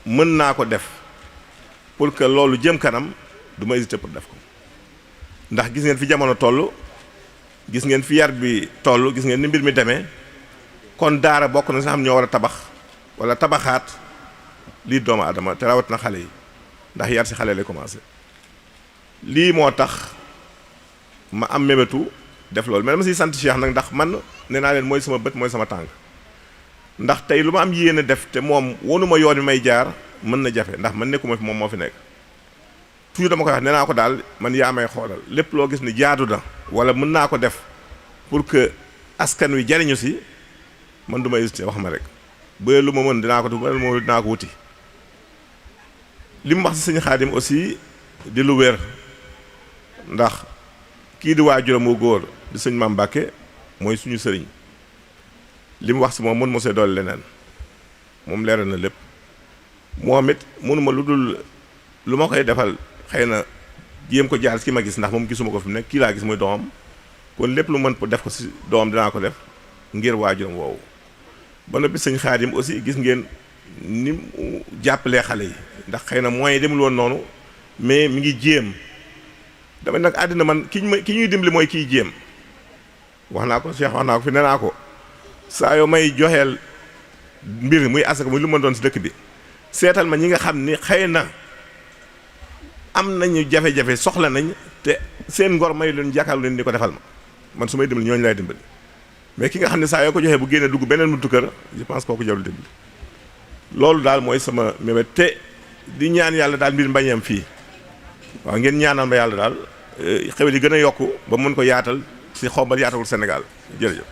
mën naa ko def pour que loolu jëm kanam du ma hésiter pour def ko ndax gis ngeen fi jamono toll gis ngeen fi yar bi toll gis ngeen ni mbir mi demee kon daara bokk na sax xam ñoo war a tabax wala tabaxaat lii doomu adama te rawat na xale yi ndax yar si xale lay commencé lii moo tax ma am mébétu def loolu mais dama siy sant Cheikh nag ndax man nee naa leen mooy sama bët mooy sama tànk ndax tey lu ma am yéene def te moom wonuma yoon wi may jaar mën na jafe ndax man nekkuma fi moom moo fi nekk toujours dama koy wax nee naa ko daal man yaa may xoolal lépp loo gis ni jaadu na wala mën naa ko def pour que askan wi jariñu si man du ma hésité wax ma rek ba lu ma mën dinaa ko def ba lu ma dinaa ko wuti li mu wax si sëñ Xaadim aussi di lu wér ndax kii di waajuram wu góor di sëñ Maam Mbàkke mooy suñu sëriñ li mu wax si moom mën mosee doole leneen moom leeral na lépp moom it mënuma lu dul lu ma koy defal xëy na jéem ko jaar ki ma gis ndax moom gisuma ko fi mu nekk kii laa gis muy doomam kon lépp lu mën def ko si doomam dinaa ko def ngir waajuram woowu ba noppi sëñ Xaadim aussi gis ngeen ni mu jàppalee xale yi ndax xëy na moyens yi demul woon noonu mais mi ngi jéem dama nag àddina man ki ñuy dimbali mooy kiy jéem wax naa ko Cheikh wax naa ko fi nee naa ko saa yoo may joxeel mbir muy asaka muy lu ma doon si dëkk bi seetal ma ñi nga xam ni xëy na am nañu jafe-jafe soxla nañ te seen ngor may leen jàkkaarloo leen di ko defal ma man su may dimbali ñooñu lay dimbali mais ki nga xam ne saa yoo ko joxee bu génnee dugg beneen buntu kër je pense kooku jarul dimbali loolu daal mooy sama mébét te di ñaan yàlla daal mbir mbañeem fii waaw ngeen ñaanal ma yàlla daal xewel yi gën a yokku ba mën ko yaatal si Xombal yaatawul Sénégal jërëjëf